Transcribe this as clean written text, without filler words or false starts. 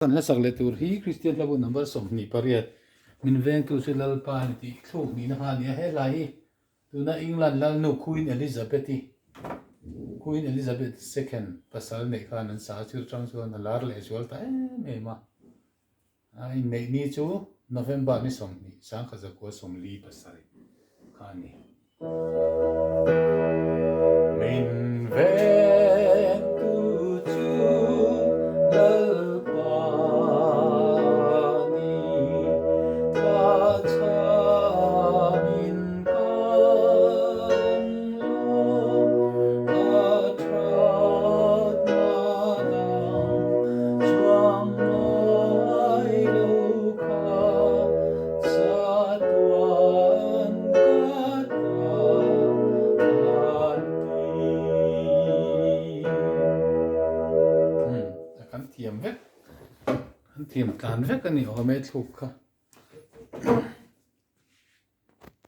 Kan hlasak leh tur hi Kristian hlabu number 28, Min vengtu chu Lalpa a ni tih thluk nihna kha a ni a. He hla hi tuna England lalnu Queen Elizabeth-i, Queen Elizabeth Second, pasal neih khan an sa a, chil tang chuan a lar leh zual ta em em a. A inneih ni chu November ni 20, 1947 kha a ni. Min vengtu chu Lalpa ni, tlachhamin kan lo, ka thatna dang chuang ngai lo kha. Chatuan ka ta an ti. Umm kan thiam vek, kan thiam tlan vek a ni awm e thluk kha.